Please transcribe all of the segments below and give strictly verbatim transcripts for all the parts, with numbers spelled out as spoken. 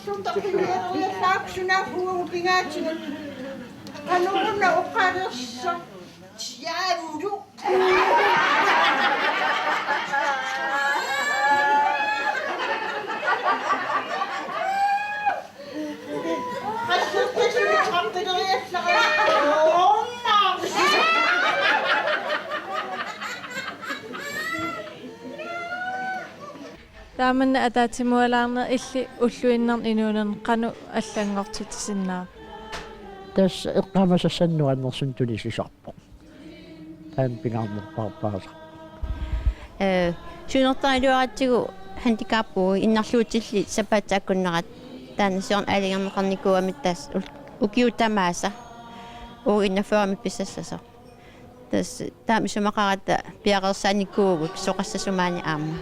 Tuntaqqinniariallaaq sunaaffa uagut pingaatinut. Qanoruna oqareersa. Tiaannu. Taamanna ataatsimualaarneq illit ulluinnarni inuunerni qanoq allanngortitsisinnaavat? Tassa eqqaamasassannik nuannersumik tunisisoqarpoq. Taanna pingaarnerpaarpaasarpoq. Ee, siunertaraluaratsigu handicappugut innarluutillit sapaatip-akunnera taanna siorna aalajangerneqarnikuugami tassa ul-, ukiut tamaasa uagut enogfyrremik pisassasoq. Tassa taama isumaqaratta piareersaanikuuvugut soqassasumaani aamma.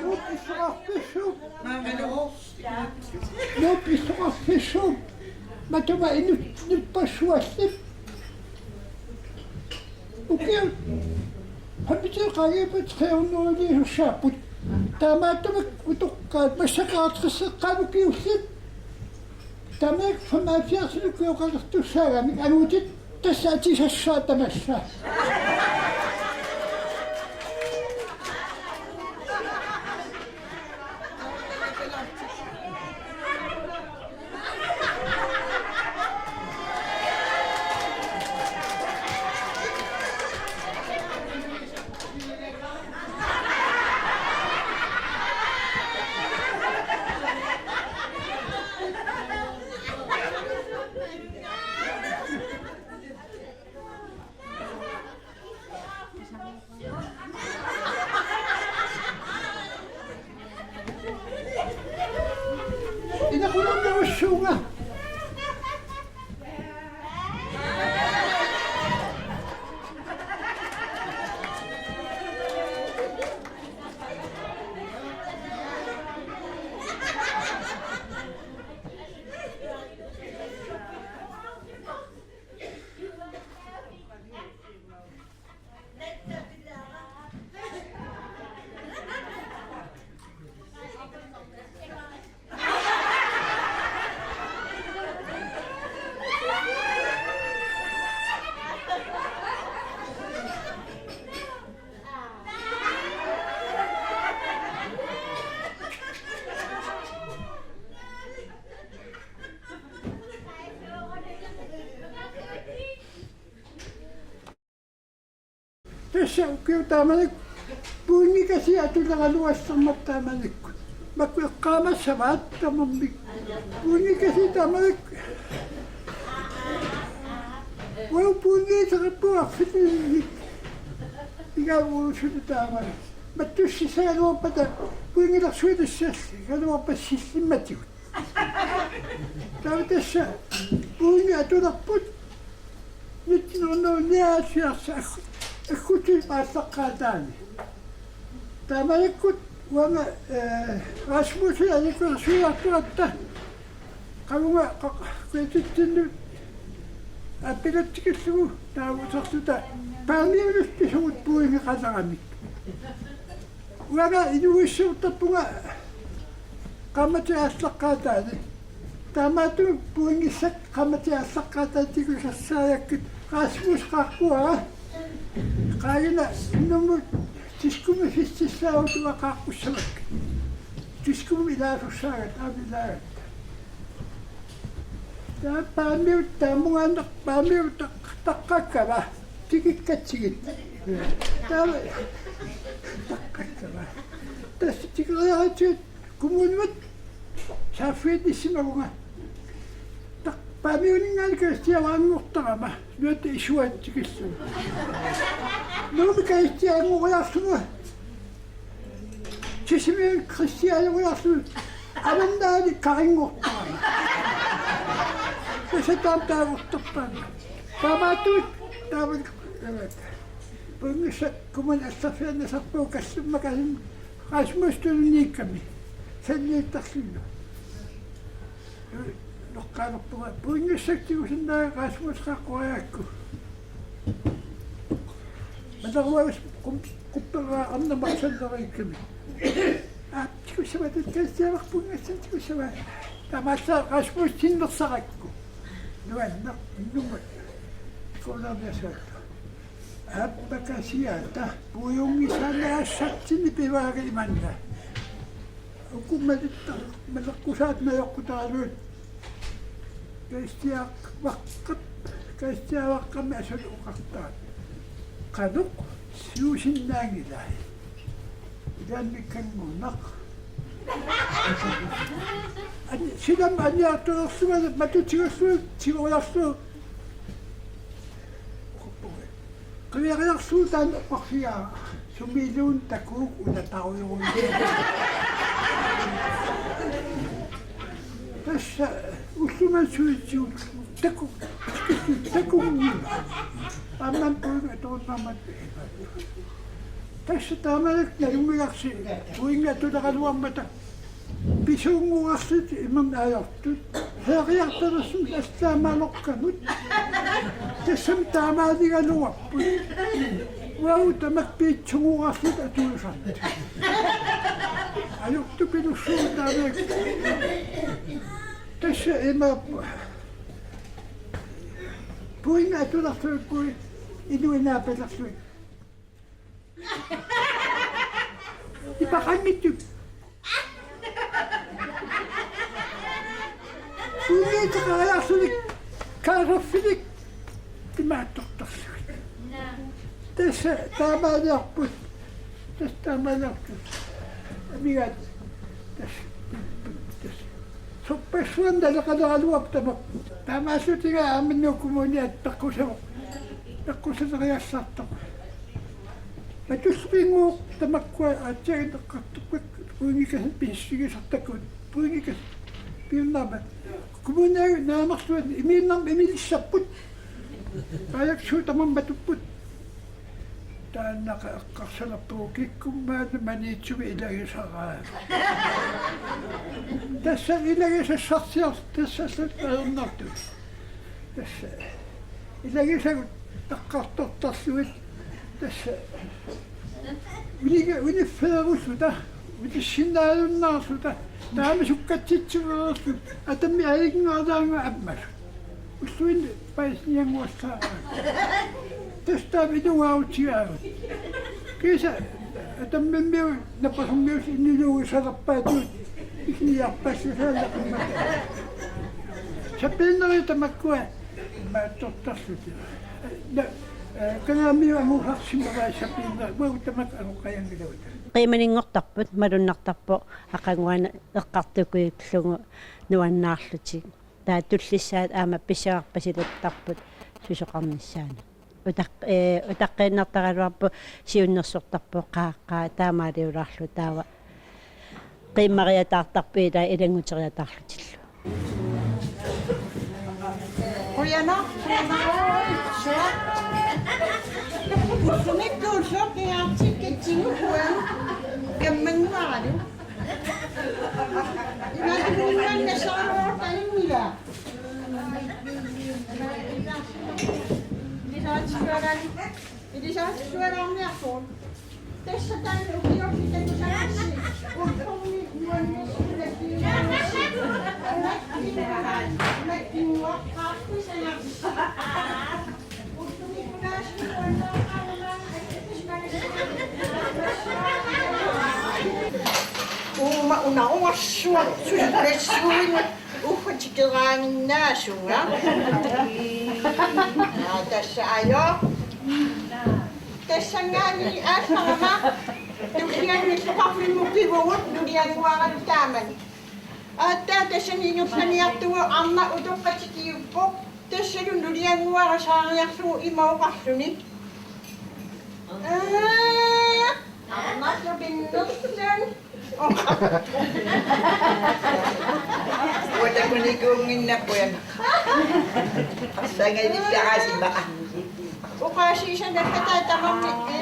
Nuup isoqarfissuup. Nuup isoqarfissuup. Matuma inu-, inuppassuarnik. Ukiut. Hamitiqagipput tre hundrede-liussaapput. Taamaattumik utoqqaat massakkut halvtredseqqaat ukiullit. Tamakku femoghalvfjerds ukioqalertussaagamik angutit tassa atisassaat tamassa. Ina qulunnerussuunga. Tassa ukiut taamanikkut puinngikkasi atuleraluassammat taamanikkut. Makku eqqaamassavaat tamarmik. Puinngikkasi taamanikkut. Uagut puinngiiseqarpugut arfinilinnik. Igaavuusuli taamani. Mattussissagaluarpata puinngilersuilissalli galuarpassillimmatigut. Taava tassa puinngi atulerput nitten hundrede nioghalvfjerds aggu-, aggustip aallaqqaataani. Taamanikkut uanga, eh, Rasmus alikkuersuiartuatta qavunga qa-, kuititsinnut appilatsikillugu taava uterluta paamiunut pisugut puinngeqaleramik. Uanga inuuissiortarpunga qaammatip aallaqqaataani. Taamaattumik puinngissakka qaammatip aallaqqaataani tigusassaajakkit Rasmus qaaqquara. Qaagina Nuummut Tiskumi fississaagutta qaaqqussavakka. Tiskumi ilaasussaagatta, aamma ilaagatta. Taava Paamiut, taammugaanneq Paamiut taq-, taqqakkava. Tikikkatsigit. Taava taqqakkava. Tassa tikeriaritsigit. Kommunimut saaffiginnissimavunga. Taq-, Paamiuninngaanniit Kristiaanngortarama, nunatta isuat tikillugu. Nuummi Kristiaanngoriarlugu. Sisimiuni Kristiaanngoriarlugu. Avannaani Karinngortarama. Tassa taama taagortarpaanga. Taamaattumik taama, puinngisaq kommuni allarfiannisarpugut Kallumma Karin Rasmus tunniukkami. Sanniittarlunga. Noqqaanerpunga puinngisaq tigusinnaavat Rasmus qaaqquaakku. Maleruagas qum-, qupperraa arnamut salleriikkami. Aa, tigussavaat, Kristiaanaq puinngisaq tigussavaat. Taamaallaat Rasmus tinnersarakku. Nuanneq, innumut. Kuulerniassavat. Aappakasiata puiunngisaannaassatsinni pivaagi imanna. Uku malitta-, maleqqusaat najoqqutaraluit. Kristiaavaqqap, Kristiaavaqqammi asuli oqartaat: Qanoq siusinnaanngilai? Ilaannikkannguaq. Ani-, silam aniartorsuuvoq, matutigullugu tigoriarlugu. Qiviariarsuuvoq taanna oqarfigaara: Sumiluunniit takuuk, una tarujurujuk. Tassa ullumimut sulitsigut taku-, takunngilara. Aamma puinnga atorunnaarmat. Tassa taamaalilluni nalunngilarsi puinnga atuleraluarmata. Pisuunnguarlutik imernaajortut. Feriartalersummik allaamaalorkamut. Tassami taamaaligaluarput. Uagut tamakku piitsunnguarlutik atuisartut. Ajortupilussuuvoq taamaak. Tassa imaappoq. Puinnga atulerlugu inuinaapalerlugu. Ipaqanngitsut. Puinngiittaqariarlutik, kaasarfilik, imaattortarlugit. Tassa taamaaliorput. Tassa taamaaliorput. Amigaat. Tassa. Tassa. Sorpassuarnik naleqaleraluarpoq tamakku. Taamaasillutiga aamma Nuuk Kommuniata peqqussaavoq. Peqqusseriassartoq. Matulluinguuq tamakkua aatsaat eqqartorpakka puinngisanik pissigisartakkagut. Puinngisanik piunnaarmat. Kommuniagut naamerluat imiinnarmik imilissarput. Aajak suut tamarmik matupput. Taanna eqqarsalerpugut kikkunnut maani Maniitsumi ilagisaraat. Tassa ilagisassarsior-, tassa allat ajornartut. Tassa ilagisagut eqqartortarlugit. Tassa uniga-, uniffigerulluta, unissinnaajunnaarluta, taama sukkatsitsiveerluta, atammik ajunngaartaannguaq ammasut. Ulluinnarni paasiniannguallaaraat. Tassa taama inugaarutsigaagut. Kiisa atammimmiut nappasormiut inniluugisalerpaatut igniarpassusaaleqimmata. Sapiinneri tamakkua imaattortarlutik. Na-, eh, kanaamiu angusarsimagai sapiinneri, uagut tamakku angoqqajanngilagut. Qiimaninngortarput, malunnartarpoq aqaguani eqqartukuillugu nuannaarlutik. Taava tullissaat aamma pissangarpasiluttarput susoqarnissaanut. Utaq-, ee, utaqqiinnartaraluarpoq siunnersortarpoq qaaqqaa taamaaliulaarlugu taava qiimmariataartarpoq ilaa ilannguteriataarlutillu. Qujanaq, qujanaq. Sua. Sumikkuulluarpiaartik kitsinnguuan. Kammannguaralu. Imaattuunnannassaaruartalimmiga. Ilisaatissualaarniarpugut. Tassa taanna ukiorpit takusagassi. Ullormi nuannersuullakkiin. Nakkinnguaq, nakkinnguaq, qaaqqusagarsi. Ullumi kunaassi nuannaaqarumaarami. Uuma unaruarsuaq susulassuuin uffa tikeraanginnaasunga. Aa, tassa ajo. Tassanngaanniit aallarama tullianut illoqarfimmut pivugut nuliannguaralu taamani. Aatsaat tassani ingerlaniartugut arnaq utoqqatikkiuppoq. Tassalu nuliannguara saariarlugu ima oqarluni: Aa, arnarlu pinnerluni. Uanga takunikuunnginnakku, uanga. Arsaangalipparaasimara. Oqaasiisa naggataa tamarmi. Ee.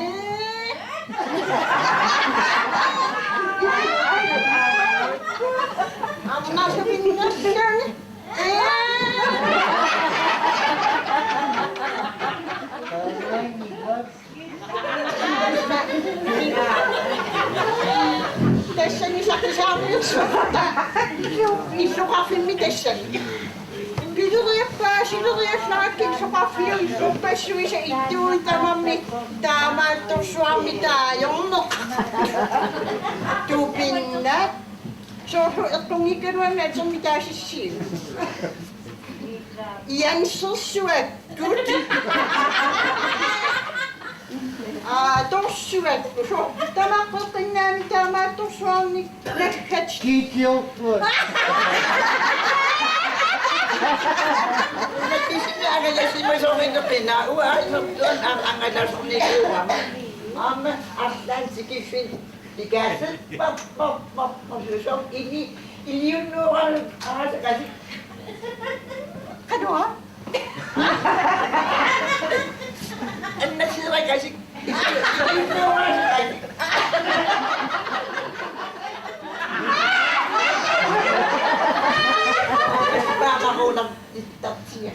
Arnarlu pinnerluni. Ee. Tassani saqisaarniussuarta. Illoqarfimmi tassani. Pileriarpaa sileriallarakkit illoqarfiup illuppassuisa ittuui tamarmi taamaattorsuarmi taajorneq. Tupinnaq. Soorlu eqqunngikkaluarnagu atermik taasissiivoq. Iansersuakkut. Aa, torsuakkut. Soorlu tamaqqeqqinnaami taamaattorsuarnik naggat. Kiitiorput. Una pisimi angalasimasuunerpinaa, uanga isortuan angalasornikuuara. Aamma arlaannik tikiffimmik. Ikaasit, pap, pap, pap, pap, susum, ini, iliunnuugalu, aasakasi. Qanoq? Annasiirakasi. Iliunnuugalu, aasakasi. Paamaruunam. Ittartia.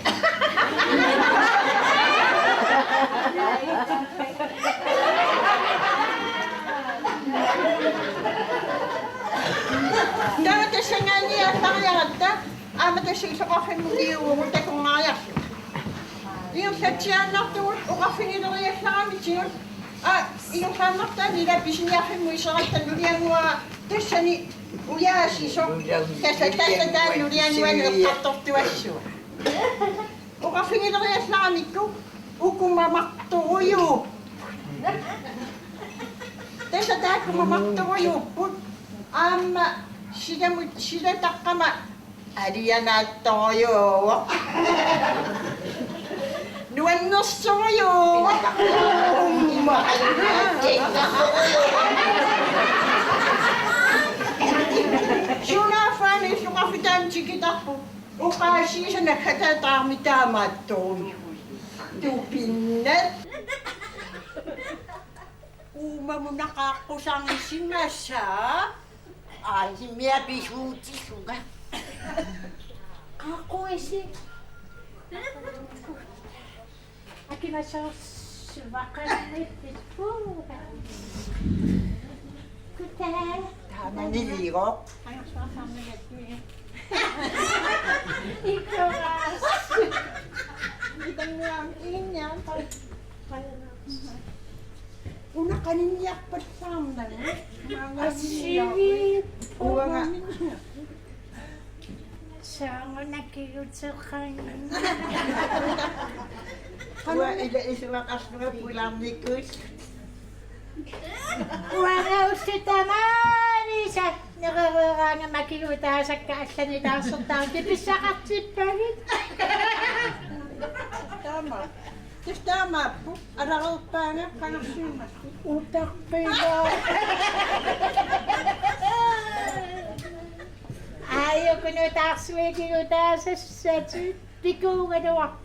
Taava tassanngaanniit aallarniaratta, aamma tassa illoqarfimmut piuvugut takornariarluta. Ingerlatsiaannartugut oqarfigileriallaramitigut, aa, ingerlaannartaa ila pisiniarfimmut iseratta nuliannguara tassani ujaasisoq, tassa, tassa taanna nuliannguanik eqqartortuassua. Oqarfigileriallaramikku uku mamartorujuupput. Tassa taakku mamartorujuupput. Aamma silamut, sila taqqama alianaattorujuuvoq. Nuannersorujuuvoq. Sunaaffaani illoqarfik taama tikitarpoq. Oqaasiisa naggataa tamarmi taamaattorujuuvoq. Tupinnaq. Uumamuna qaaqqusarnisimasaa. Aa, immiapisuutisunga. Qaaqquisi. Akimasoorsuaqarnit puuga. Kutaa. Tamaniliigoq. Angersuarsaarnigattuiga. Ikoraas. Itanniam, iginniam. Una qaninniarpallaarnagu. Assigiit. Uanga. Sooruna kiguteqanngilaq. Uanga ila isumaqarlunga pulaarnikuulluni. Uanga ullut tamaasa nerereeraangama kigutaasakka allanit taarsertaartut pissaqartippagit. Taama. Tassa taamaappoq, alareerpaanga qangarsuummat. Utaqqilaa. Aajuku nutaarsuit kigutaasassatit pikuugaluarput.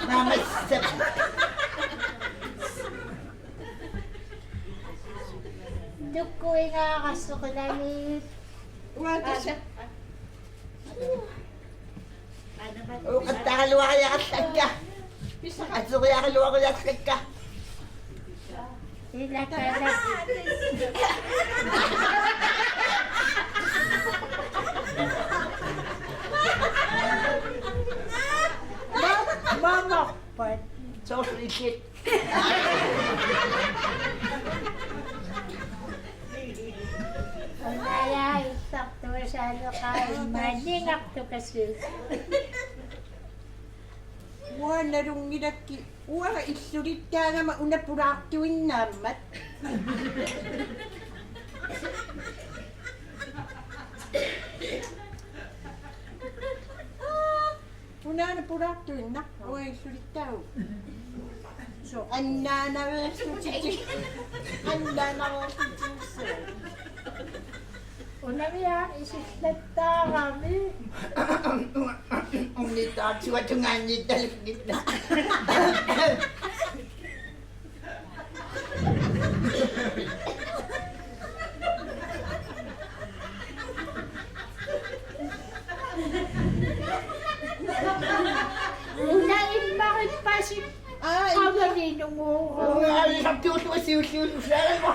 Naammassap. Tukkuingaarassuqilanik. Uanga tassa. Uqattaraluariarallakka. Ateriaraluariarlakka. Ilakala. Ma-, mama. Pat. Soorlu illit. Tokasi. Uanga nalunngilakkit, uanga illulittaagama una pulaartuinnaammat. Unaana pulaartuinnaq, uanga illulittaagu. So, annaanaveerlutit. Annaanaveerlutit. Unaviaaq isillattaarami. Unnittaartuatungaannittalunngitta. Una immarippasi. Aa, qamalinunguuruuq. Aa, isartuulluasiulluulusaalama.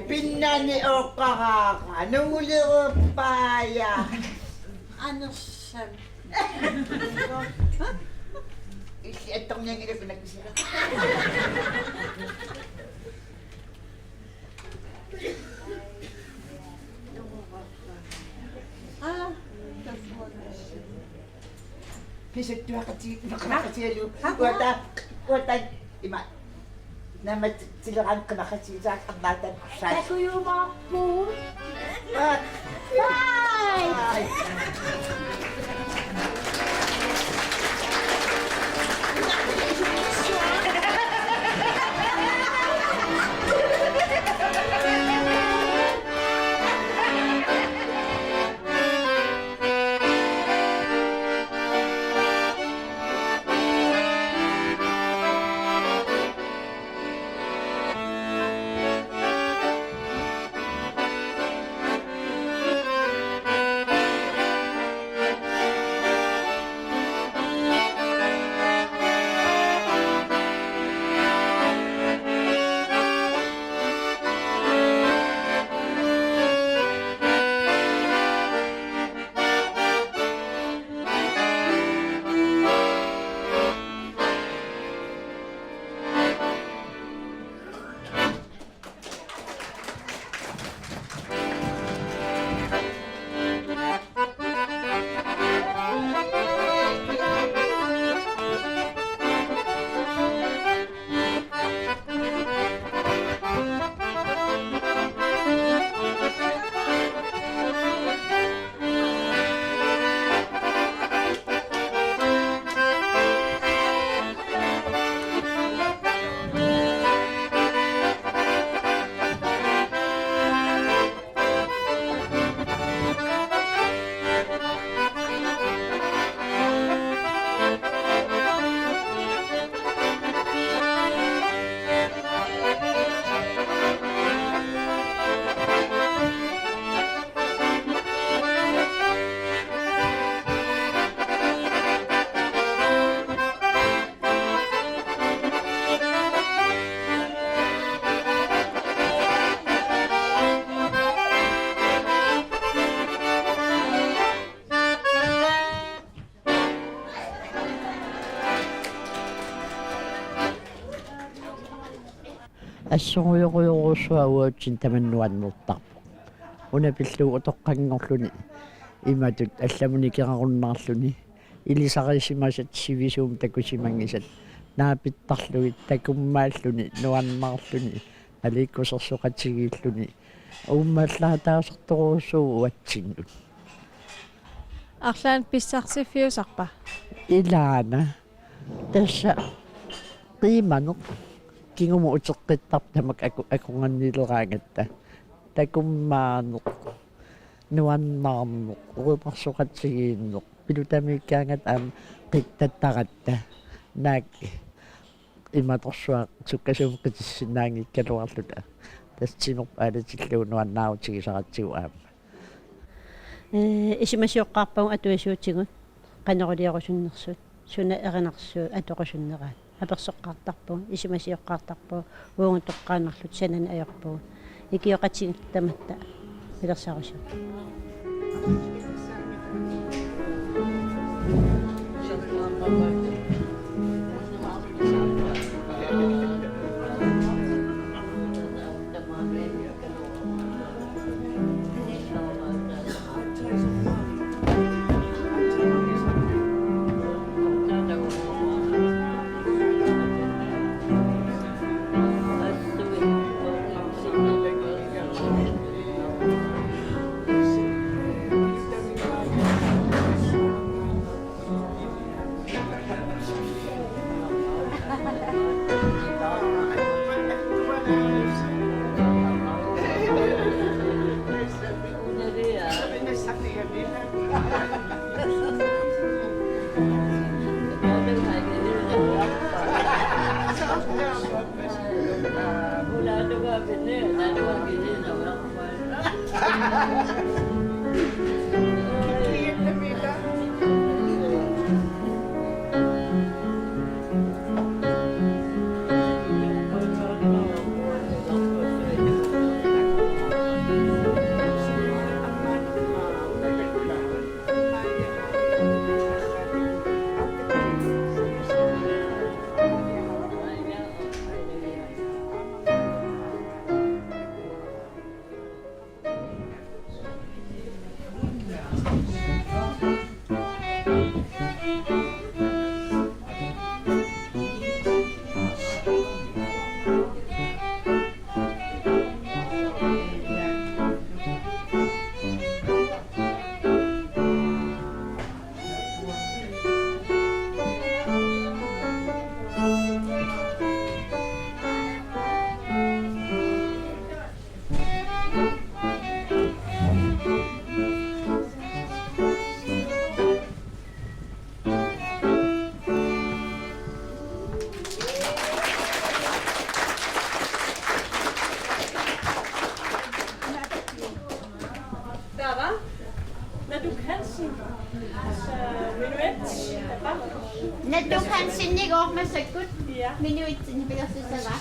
Pinnani oqqaraara, nungulereerpaaja. Anersam. Illit attornianngilakku nakkusila. Aa, tassa. Pisattuaqati-, naqaraqatigalugu. Aa. Uata, uata, ima. Naammatsileraanni qimaqatigisaat arnaataat. Takujumaarpugut. Aa. Bye. Bye. Assorujorujorujussuaq uatsinnut tamanna nuannertarpoq. Una pillugu utoqqanngorluni imatut allamut nikerarunnaarluni ilisarisimasat sivisuumik takusimanngisat naapittarlugit takummaalluni nuannaarluni naliikkusersoqatigiilluni uummallaataasartorujussuuvoq uatsinnut. Arlaannik pissarsiffiusarpa? Ilaana. Tassa qiimaneq kingumut uteqqittarpoq tamakku aku-, akornannileraangatta. Takummaaneq, nuannaarneq, oqarsoqatigiinneq, pilutamiikkaangatta aamma qittattaratta. Naak imatorsuaq sukkasuumik qitissinnaanngikkaluarluta. Tassa timerput aalatillugu nuannaarutigisaratsigu aamma. Ee, isumasioqqaarpagut atuisuutigut qanoq iliorusunnersut, suna erinarsuut atorusunneraat. Apersoqqaartarpugut, isumasioqqaartarpugut, uagut toqqaannarluta sanani ajorpugut. Ikioqatigiit tamatta pilersaarusiorpugut. Taava Naduk Hansen, øh, menuet, taava. Naduk Hansen, ikke over med sig godt. Ja. Menuet, den bliver så, så var.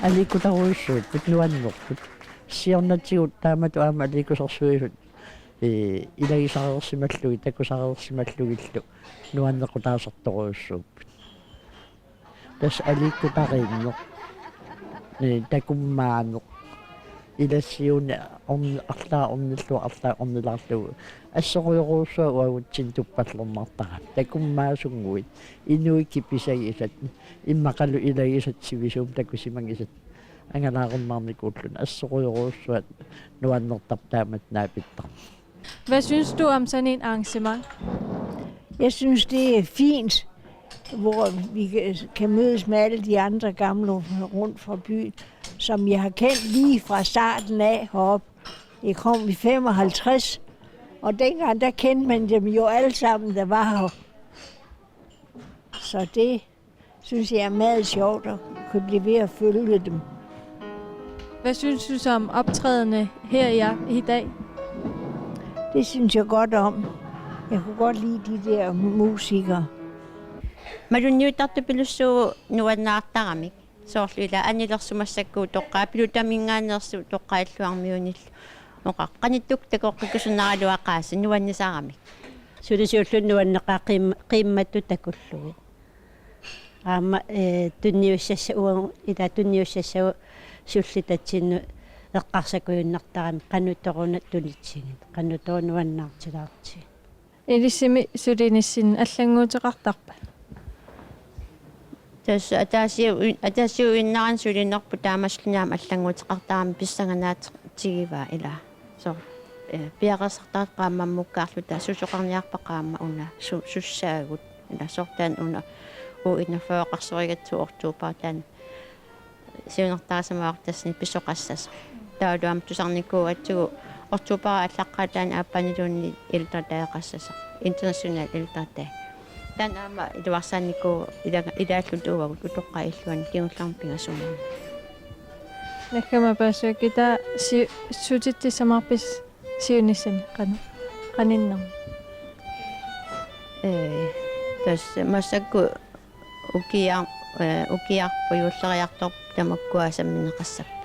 Aliikkutarujussuupput, nuannerput. Siornatigut taamatut aamma aliikkusersuisut, ee, ilagisareersimallugit, takusareersimallugillu nuannequtaasartorujussuupput. Tassa aliikkutariinneq, ee, takummaaneq, ilassiuneq orni-, arlaat ornillugu, arlaat ornilaarlugu. Assorujorujussuaq uagutsinnut tuppallernartarami. Takummaasunngui, inuit kipisagisat, immaqalu ilagisat sivisuumik takusimagisat angalaarumaarnikuulluni. Assorujorujussuaq nuannertarpoq taamatut naapittarneq. Hvad synes du om sådan en arrangement? Jeg synes, det er fint, hvor vi kan, kan mødes med alle de andre gamle rundt fra byen, som jeg har kendt lige fra starten af heroppe. Jeg kom i femoghalvtreds, og dengang, der kendte man dem jo alle sammen, der var her. Så det synes jeg er meget sjovt at kunne blive ved at følge dem. Hvad synes du så om optrædene her i, af- i dag? Det synes jeg godt om. Jeg kunne godt lide de der musikere. Malunniuttartupilussuuvoq nuannaartaramik. Soorlu ila anilersumassakka utoqqaat, Pilutaminngaanneersuup utoqqaat illuarmiunillu. Oqaqqanittuk takoqqikkusunaraluaqaasi nuannisaramik. Sulisuulluni nuanneqaaq qiim-, qiimmattut takullugit. Aamma, ee, tunniussassa-, uagut ila tunniussassagut sullitatsinnut eqqarsakujunnartaramik qanoq ittut una tunitsigit, qanoq ittut una nuannaartilaartigit. Ilissimi sulinissinni allannguuteqartarpa? Tassa ataasiu-, ataasiuinnarani sulinerput taamaasilluni aamma allannguuteqartarami pissanganaatigivaa ilaa. Soorlu, eh, piareersartaqaaq qaammammukkaarluta susoqarniarpa qaammat una su-, sussaagut. Ila soorlu taanna una uagut enogfyrreqarsorigatsigit oktober taanna siunertarisimavoq tassani pisoqassasoq. Taavalu aamma tusarnikuugatsigu Oktober aallaqqaataani aappaniluunniit Ældre Dageqassasoq, International Ældre Dag. Taanna aamma iluarsaanikuuvoq ila-, ilaalluta uagut utoqqaat illuanni kingullermik pingasuniarneq. Naggama paasivakka, taava si-, suutitsissamaarpisi siunissami qanoq? Qaninnermi? Ee, tassa massakkut ukiar-, ee, ukiarput juulleriartorpoq tamakkua sammineqassapput.